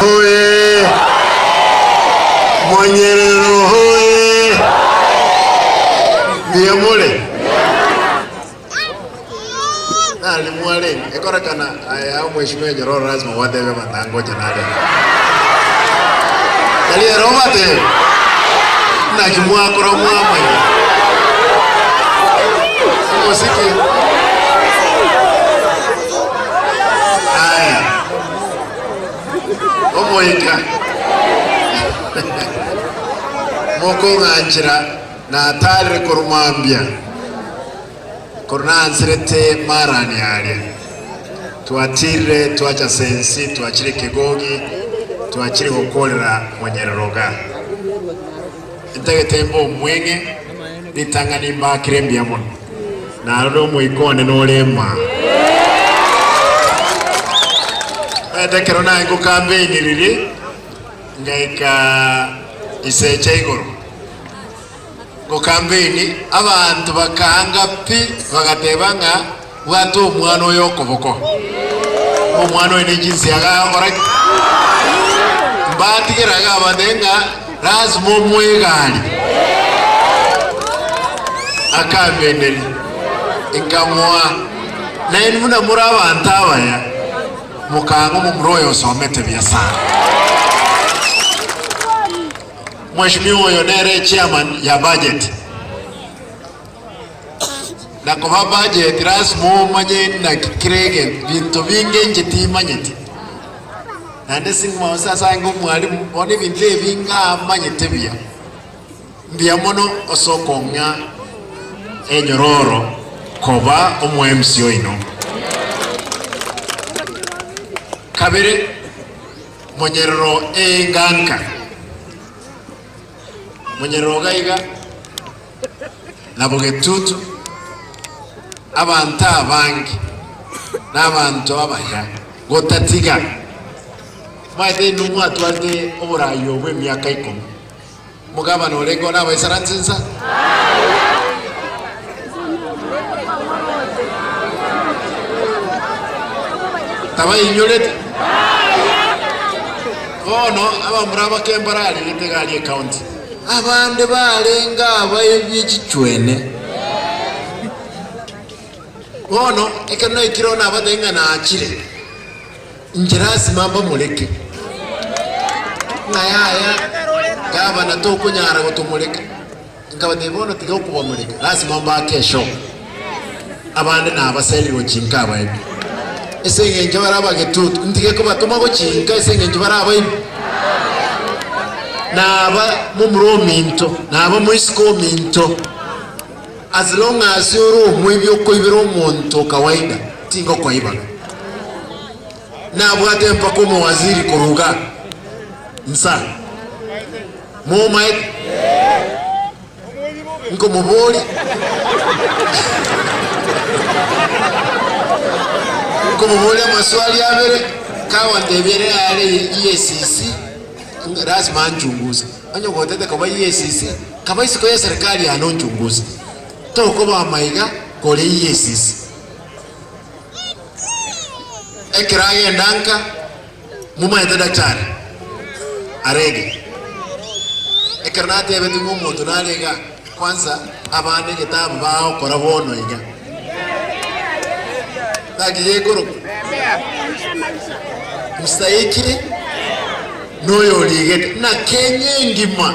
hoye! Monyerero hoye! Mbuya more? Nari mwarenge? Ekorekana aya omweshimiwa Nyororo lazima gwatebe abanto ngocha nare iga. Tari ere obatebe? Naki mwakora mwamanya. Omosike. Aya. Omoika. Mokong'anchera natarire korwa mambia. Korwa nanserete marani aria, twatirire twacha sensi, twachire kegogi, twachire gokorera monyereroga. Ntagete mbe omweng'e, ritang'ani mbakire mbuya mono, narore omoika one nore maa. Omanyete ekero naye ngokambeini riria, ngaika isecha igoro. Gokambeini, abanto bakaanga pi, bagateba ng'a, Bwata omwana oyo okoboko. Omwana oyo ne chinsiaga agokora ki? Mbatigeraga abanto ng'a lazima omoe egari. Akambeneria, nkamoa. Nainwe buna more abanto abaya, mokaanga omomura oyo osomete buya sana. Mheshimiwa oyo nere chairman ya budget na koba budget lasima omanye naki kera egento binto binge inche timanyeti naende sing'uma gose ase ange omwalimu bono ebinto ebi ng'amanyete buya mbuya mono ase okong'a enyororo koba omo MC oino. Kabere. Monyerero enganka, monyerero iga iga, na bogetutu, abanto abange na abanto abaya, gotatiga maete inwe mwatwarete oboraai obwo emiaka ikomi, omogabana orenge oo nabaisaranse insa? Tabainyorete? Bono abamura abake mbararigete egari ecounty, abande barenge abaibie chichwene. Bono ekero naikire oo nabatebia ng'a nachire. Inche lasima mbamoreke, ng'a yaya, gavana tokonyara gotomoreka. Nkabatebia bono tiga okobamoreka, lasima mbaake eshoka. Abande nabaserire gochinka abaebi, ase engencho bare abagetutu, ntige kobatoma gochinka ase engencho bare abaebi. Naba momura ominto, naba moiseke ominto, as long as ore omoibi okoibera omonto kawaida, tingokoibaga. Nabwate mpaka omowaziri korwa igaa nsa. Momaete? Nkomoboria. Nkomoboria amaswali abere, kagontebia ere are EACC, lazima anchunguze. Onye gotete koba EACC, kaba isiko ya serikali yane onchunguze. Tokoba amaiga kore EACC. Ekero agenda nka, momaete daktari arege. Ekero natebetigwe ng'a omonto nare iga, kwanza abande egetabu bagokora bono iga. Naki gekorokwa? Mstahiki noyo origete. Na Kenya engima,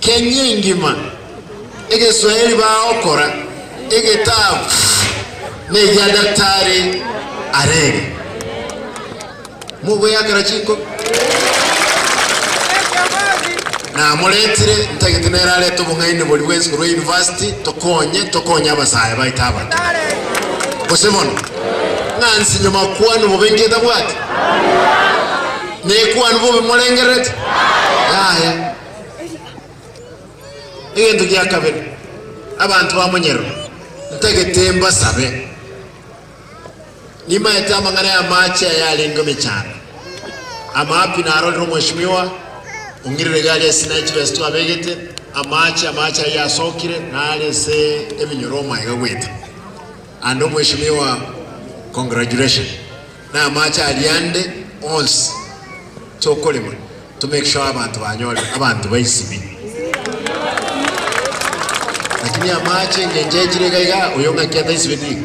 Kenya engima egeswahili bagokora egetabu negia Daktari Arege. Mogoyakera chinkobi? Namoretire ntagete nere arete obong'aini boria bwensi korwa university tokonye tokonye abasae baito abake. Gose bono ng'a nsinyo makwanu bobe nki etabwati? Nekwanu bobe morengererete? Yaya. Egento gia kabere, abanto ba monyerero, ntagete mbasabe, nimaete amang'ana y'amache aya arenge emechando. Amapi narorire omweshimiwa ong'irire egari ase Sinai chibesa twabegete, amache amache ayio asokire nare ase ebinyoro omaiga goeta. And omweshimiwa congratulation. Na amache aria ande onsi. Tokorema to make sure abanto banyorire, abanto baisibi. Lakini amache engencho echire iga iga, oyo ng'aki ataisibeti iga?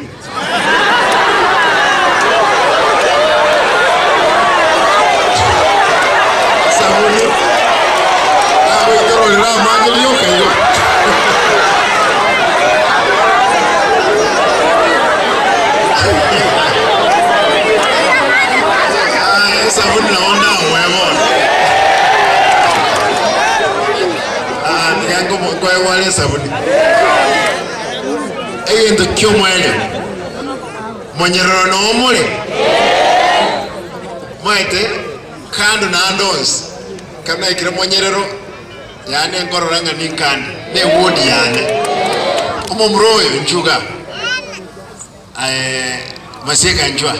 Esabuni nagoitororera amache rioka igo. Ah, esabuni nabo ndamoe bono. Ah, tiga nkomo- nkoegwa are esabuni. Egento ki'omoerio, monyerero noo more? Maete kando naende onsi, ekero naikire monyerero, yaani nkorora ng'a ninkande, ne eward yane. Omomura oyo nchuga, aye Masieka nchwa,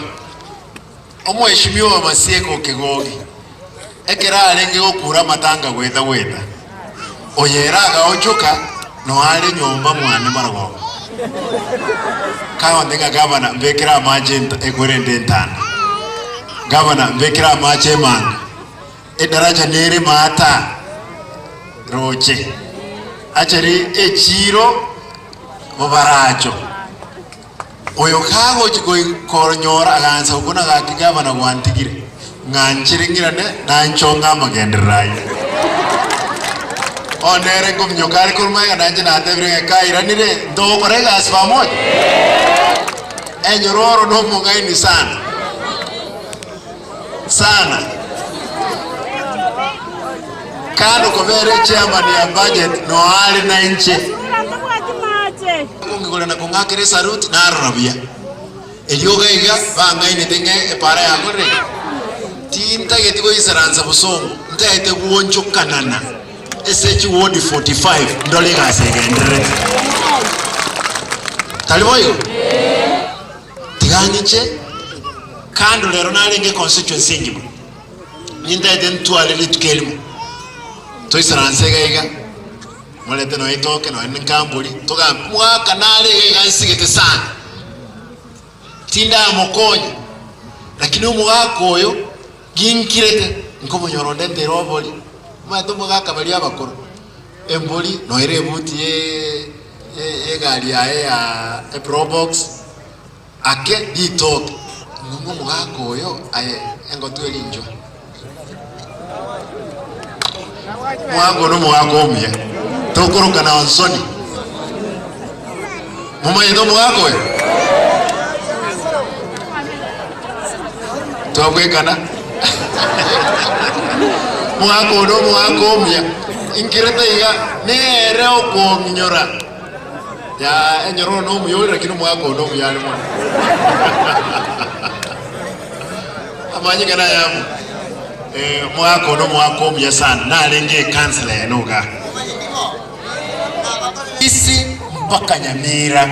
omweshimiwa Masieka o Kegogi, ekero arenge gokura amatanga goeta goeta, oyo ere agaonchoka noe are nyomba mwane marogoba. Kagontebia ng'a gavana mbekere amache enta ekwerende entanda, gavana mbekere amache emanga, edaraja nere maata roche, achari echiro bobaracho. Oyo kagochia konyora agansa gokuna gaki gavana gwantigire, ng'a nchere ng'irane nanchonge amagenderero ayio. Bono nere nkominyoka are korwa magega nainche natebire ng'a kairanire ntogokora egasi pamoja. Enyororo nomong'aini sana sana. Kando kobera echairman ya budget noare nainche. Kongigora na kong'akera esaruti narora buya. Erio iga iga bang'ainete ng'a epaara yakorire ki? Tintageti goisaransa bosongo, ntagete gwonchokanana ase chiwodi 45 ndore egasi egendererete. Tari boigo? Tiga ng'iche kando rero narenge constituency engima. Nintagete ntware rituko erimo, toisaranse iga iga, morete nonya itoke nonya nkambori, togambe. Omogaka nare iga iga nsigete sana, tindamokonya, lakini omogaka oyo ginkirete, nkomonyora onde ntere obori, omanyete omogaka baria abakoro, embori nonya ere ebuti ye egari yaye ya eprobox. Ake ritoke, ng'ung'u omogaka oyo aye engotu erinchwa. Omogaka oyo nomogaka omuya, tokorokana onsoni. Momanyete omogaka oyo? Twabwekana? Omogaka oyo nomogaka omuya, inkirete iga nere okong'inyora. Yaa enyororo nomuya ore lakini omwaka oo nomuya are mono. Amanyinga nayamo. Eh, omwaka oo nomwaka omuya sana narenge ekansela yane igaa. Isi mpaka Nyamira.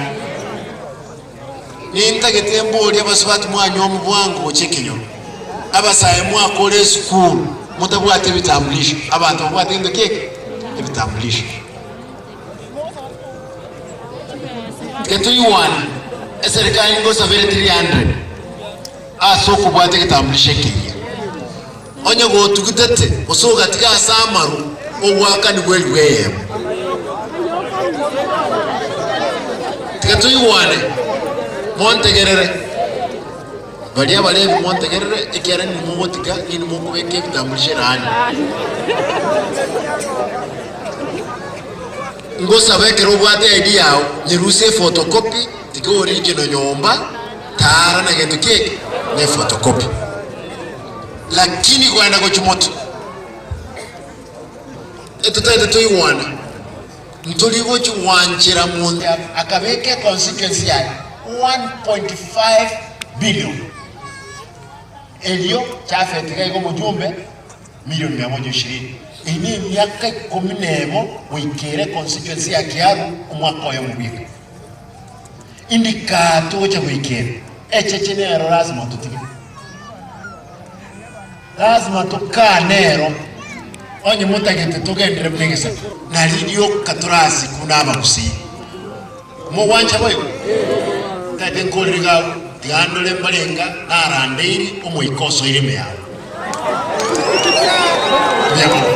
Nintagete mborie abasubati mwanywa omobwango gochia ekenyoro. Abasae mwakora esukuru motabwati ebitambulisho. Abanto babwate gento ki eke? Ebitambulisho. Tiga toigwane, eserikari ngosabere 300 ase okobwata egetambulisho ekeyia. Onye gotugutete gose ogatiga ase amaru, ogoakanigwe elifu eyemo. Tiga toigwane, montegerere, baria abarebi montegerere, ekiagera ninwe mogotiga, ninwe mokobeka ebitambulisho erani. Ngosaba ekero obwate ID yao, nyerusie ephotocopy, tiga original nyomba, taara na gento ki eke? Na ephotocopy. Lakini koenda gochia motwe, etotagete toigwane, ntori gochia gwanchera monto akabeka econstituency yaye 1.5 billion. Erio Jafeti gaiga omojumbe milioni mia moja ishirini. Eye nemiaka ikomi nemo goika ere constituency ya Kiaru omwaka oyomo bweka. Indi kaa togocha goika ere echeche nero lazima totige. Lazima tokane ero onye motagete togenderere buna egesaku. Nari rioka torasiku na abagusii. Mogwancha boigo? Ntagete nkorere iga agwo, tiga ndore mbarenga narandeiri omoika osoire ime yabo. Mbuya mono.